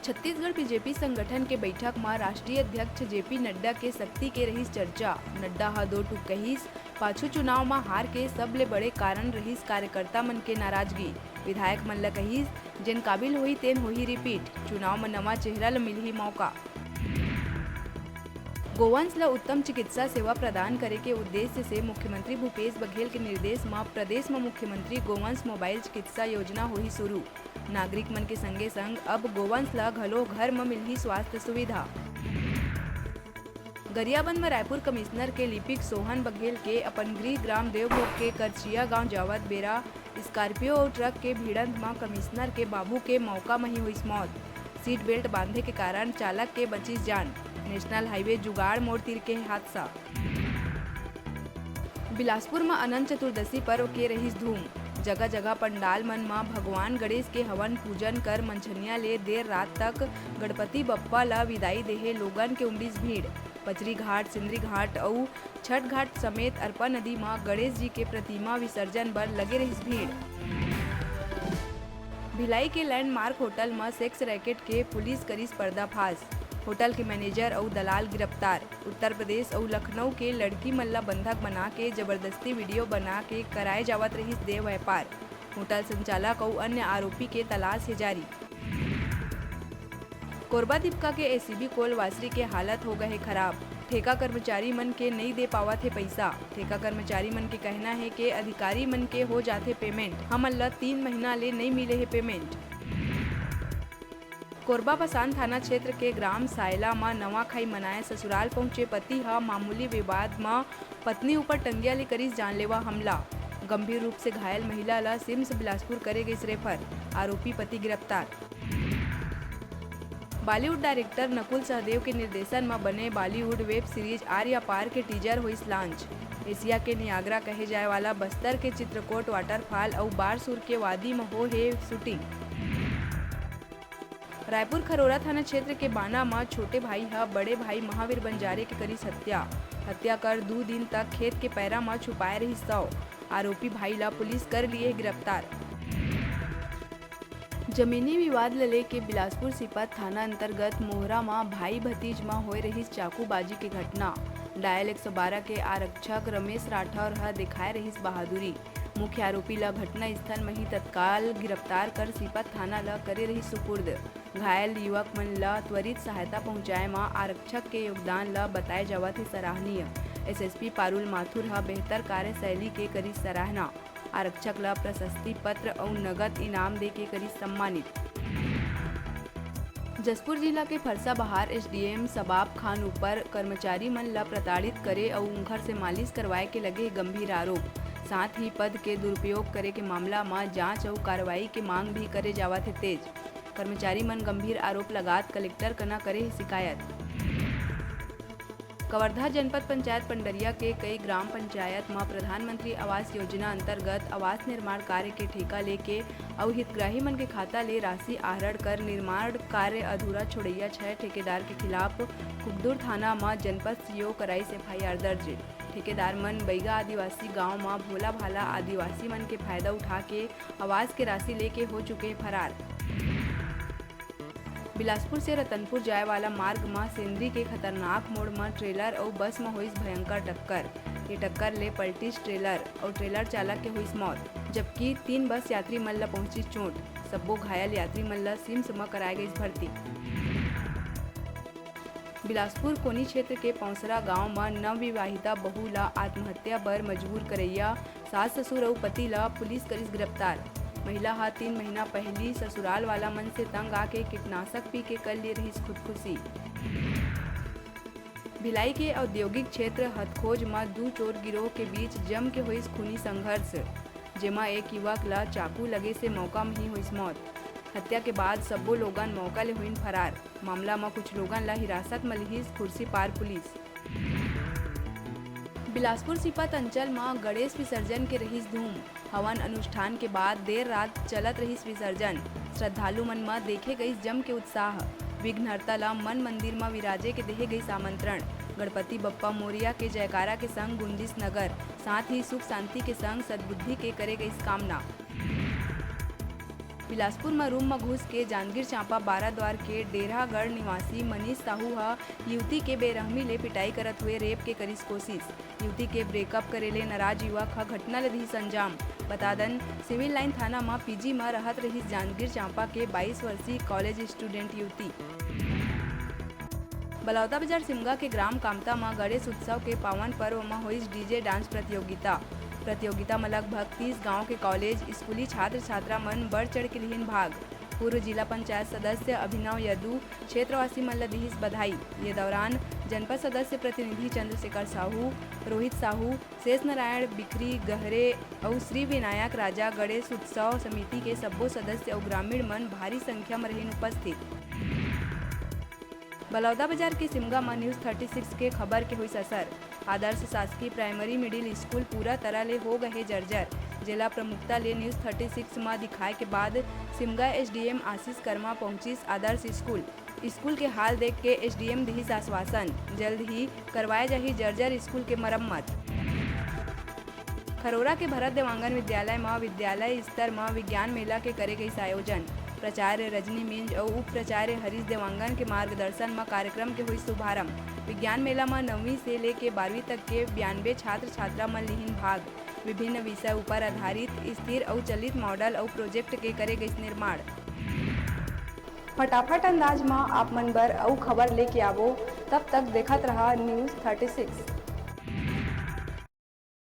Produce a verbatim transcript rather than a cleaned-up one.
Chhattisgarh BJP संगठन के बैठक म राष्ट्रीय अध्यक्ष जेपी नड्डा के शक्ति के रहिस चर्चा। नड्डा ह दो टूक कहिस, पाछू चुनाव म हार के सबले बड़े कारण रहिस कार्यकर्ता मन के नाराजगी। विधायक मन ल कहिस, जेन काबिल होही तेन होही रिपीट, चुनाव म नवा चेहरा ल मिलही मौका। गोवंश ल उत्तम चिकित्सा सेवा प्रदान करे के उद्देश्य से मुख्यमंत्री भूपेश बघेल के निर्देश म प्रदेश म मुख्यमंत्री गोवंश मोबाइल चिकित्सा योजना होही शुरू। नागरिक मन के संगे संग अब गोवंश ल घलो घर म मिलही स्वास्थ्य सुविधा। गरियाबंद म रायपुर कमिश्नर के लिपिक सोहन बघेल के अपन गृह ग्राम देवभोग के करचिया गांव जावत बेरा स्कॉर्पियो अउ ट्रक के भिड़ंत म कमिश्नर के बाबू के मौका म ही होइस मौत। सीट बेल्ट बांधे के कारण चालक के बचिस जान। नेशनल हाईवे जुगाड़ मोड़ तीर के हादसा। बिलासपुर म अनंत चतुर्दशी पर्व के रहिस धूम। जगह-जगह पंडाल मन म भगवान गणेश के हवन पूजन कर मंझनिया ले देर रात तक गणपति बप्पा ल विदाई देहे लोगन के उमड़िस भीड़। पचरी घाट, सिंदरी घाट अउ छठ घाट समेत अरपा नदी म गणेश जी के प्रतिमा विसर्जन बर लगे रहिस भीड़। भिलाई के लैंडमार्क होटल म सेक्स रैकेट के पुलिस करिस पर्दाफाश। होटल के मैनेजर अउ दलाल गिरफ्तार। उत्तर प्रदेश अउ लखनऊ के लड़की मन ल बंधक बना के जबरदस्ती वीडियो बना के कराए जावत रहिस देह व्यापार। होटल संचालक अउ अन्य आरोपी के तलाश हे जारी। कोरबा दीपका के एसीबी कोल वासरी के हालत हो गए हे खराब। ठेका कर्मचारी मन के नइ दे पावत हे पइसा। ठेका कर्मचारी मन के कहना हे के अधिकारी मन के हो जाथे पेमेंट, हमन ल तीन महीना ले नइ मिले हे पेमेंट। कोरबा बसान थाना क्षेत्र के ग्राम सायला म नवाखाई मनाए ससुराल पहुंचे पति ह मामूली विवाद म पत्नी ऊपर टंगिया ले करिस जानलेवा हमला। गंभीर रूप से घायल महिला ल सिम्स बिलासपुर करे गइस रेफर। आरोपी पति गिरफ्तार। बॉलीवुड डायरेक्टर नकुल सहदेव के निर्देशन म बने बॉलीवुड वेब सीरीज आर्या पार के टीजर होइस लॉन्च। एशिया के नियाग्रा कहे जाए वाला बस्तर के चित्रकोट वाटरफॉल अउ बारसूर के वादी म हो हे शूटिंग। रायपुर खरोरा थाना क्षेत्र के बाना म छोटे भाई ह बड़े भाई महावीर बंजारे के करिस हत्या। हत्या कर दू दिन तक खेत के पैरा म छुपाए रहिस शव। आरोपी भाई ल पुलिस कर लिए गिरफ्तार। जमीनी विवाद ल लेके बिलासपुर सीपत थाना अंतर्गत मोहरा म भाई भतीज म होए रहिस चाकूबाजी के घटना। डायल एक सौ बारह के आरक्षक रमेश राठौर ह दिखाए रहिस बहादुरी। मुख्य आरोपी ल घटना स्थल म ही तत्काल गिरफ्तार कर सीपत थाना ल करे रहिस सुपुर्द। घायल युवक मन ल त्वरित सहायता पहुंचाए म आरक्षक के योगदान ल बताए जावत हे सराहनीय। एसएसपी पारुल माथुर ह बेहतर कार्यशैली के करिस सराहना। आरक्षक ल प्रशस्ति पत्र अउ नगद इनाम दे के करिस सम्मानित। जशपुर जिला के फरसाबहार एसडीएम शबाब खान ऊपर कर्मचारी मन ल प्रताड़ित करे अउ उंखर से मालिश करवाए के लगे गंभीर आरोप। साथ ही पद के दुरुपयोग करे के मामला म जांच अउ कार्रवाई के मांग भी करे जावत हे तेज। कर्मचारी मन गंभीर आरोप लगात कलेक्टर कना करे हे शिकायत। कवर्धा जनपद पंचायत पंडरिया के कई ग्राम पंचायत म प्रधानमंत्री आवास योजना अंतर्गत आवास निर्माण कार्य के ठेका लेके अउ हितग्राही मन के खाता ले राशि आहरण कर निर्माण कार्य अधूरा छोड़इया छह ठेकेदार के खिलाफ कुकदुर थाना म जनपद सीओ कराइस एफआईआर दर्ज। ठेकेदार मन बैगा आदिवासी गांव म भोला भाला आदिवासी मन के फायदा उठा के आवास के राशि लेके हो चुके हे फरार। बिलासपुर से रतनपुर जाए वाला मार्ग म सेंदरी के खतरनाक मोड़ म ट्रेलर अउ बस म होइस भयंकर टक्कर। ये टक्कर ले पलटिस ट्रेलर अउ ट्रेलर चालक के होइस मौत, जबकि तीन बस यात्री मन ल पहुंचिस चोट। सब्बो घायल यात्री मन ल सिम्स म कराए गइस भर्ती। बिलासपुर कोनी क्षेत्र के पौंसरा गांव म नवविवाहिता बहू ल आत्महत्या बर मजबूर करइया सास ससुर अउ पति ल पुलिस करिस गिरफ्तार। महिला ह तीन महीना पहिली ससुराल वाला मन से तंग आके कीटनाशक पी के कर लिए रहिस खुदकुशी। भिलाई के औद्योगिक क्षेत्र हथखोज म दू चोर गिरोह के बीच जम के होइस खूनी संघर्ष, जेमा एक युवक ल चाकू लगे से मौका म ही होइस मौत। हत्या के बाद सब्बो लोगन मौका ले होइन फरार। मामला म कुछ लोगन ल हिरासत म लिहिस खुर्सीपार पुलिस। बिलासपुर सीपत अंचल म गणेश विसर्जन के रहिस धूम। हवन अनुष्ठान के बाद देर रात चलत रहिस विसर्जन। श्रद्धालु मन म देखे गइस जम के उत्साह। विघ्नहर्ता ल मन मंदिर म विराजे के देहे गइस आमंत्रण। गणपति बप्पा मोरिया के जयकारा के संग गूंजिस नगर। साथ ही सुख शांति के संग सद्बुद्धि के करे गइस कामना। बिलासपुर म रूम म घुस के जांजगीर चांपा बाराद्वार के डेरहागढ़ निवासी मनीष साहू ह युवती के बेरहमी ले पिटाई करत हुए रेप के करिस कोशिश। युवती के ब्रेकअप करे ले नाराज युवक ह घटना ल दिस अंजाम। बता दन, सिविल लाइन थाना म पीजी म रहत रहिस जांजगीर चांपा के बाईस वर्षीय कॉलेज स्टूडेंट युवती। बलौदाबाजार सिमगा के ग्राम कामता म गणेश उत्सव के पावन पर्व म होइस डीजे डांस प्रतियोगिता। प्रतियोगिता म लगभग तीस गांव के कॉलेज स्कूली छात्र छात्रा मन बढ़ चढ़ के लिहिन भाग। पूर्व जिला पंचायत सदस्य अभिनव यदु क्षेत्रवासी मन ल दिहिस बधाई। ये दौरान जनपद सदस्य प्रतिनिधि चंद्रशेखर साहू, रोहित साहू, शेष नारायण बिखरी गहरे अउ श्री विनायक राजा गणेश उत्सव समिति के सब्बो सदस्य अउ ग्रामीण मन भारी संख्या म रहिन उपस्थित। बलौदाबाजार के सिमगा म न्यूज थर्टी सिक्स के खबर के होइस असर। आदर्श शासकीय प्राइमरी मिडिल स्कूल पूरा तरह ले हो गए हे जर्जर, जेला प्रमुखता ले न्यूज थर्टी सिक्स म दिखाए के बाद सिमगा एसडीएम आशीष कर्मा पहुंचिस आदर्श स्कूल। स्कूल के हाल देख के एसडीएम दिहिस आश्वासन, जल्द ही करवाए जाही जर्जर स्कूल के मरम्मत। खरोरा के भरत देवांगन विद्यालय म विद्यालय स्तर म विज्ञान मेला के करे गइस आयोजन। प्राचार्य रजनी मिंज अउ उप प्राचार्य हरीश देवांगन के मार्गदर्शन म कार्यक्रम के होइस शुभारंभ। विज्ञान मेला म नवीं से लेके बारहवीं तक के बयानबे छात्र छात्रा मन लिहिन भाग। विभिन्न विषय ऊपर आधारित स्थिर अउ चलित मॉडल अउ प्रोजेक्ट के करे गइस निर्माण। फटाफट अंदाज म आप मन बर अउ खबर लेके आबो, तब तक देखत रहा न्यूज थर्टी सिक्स।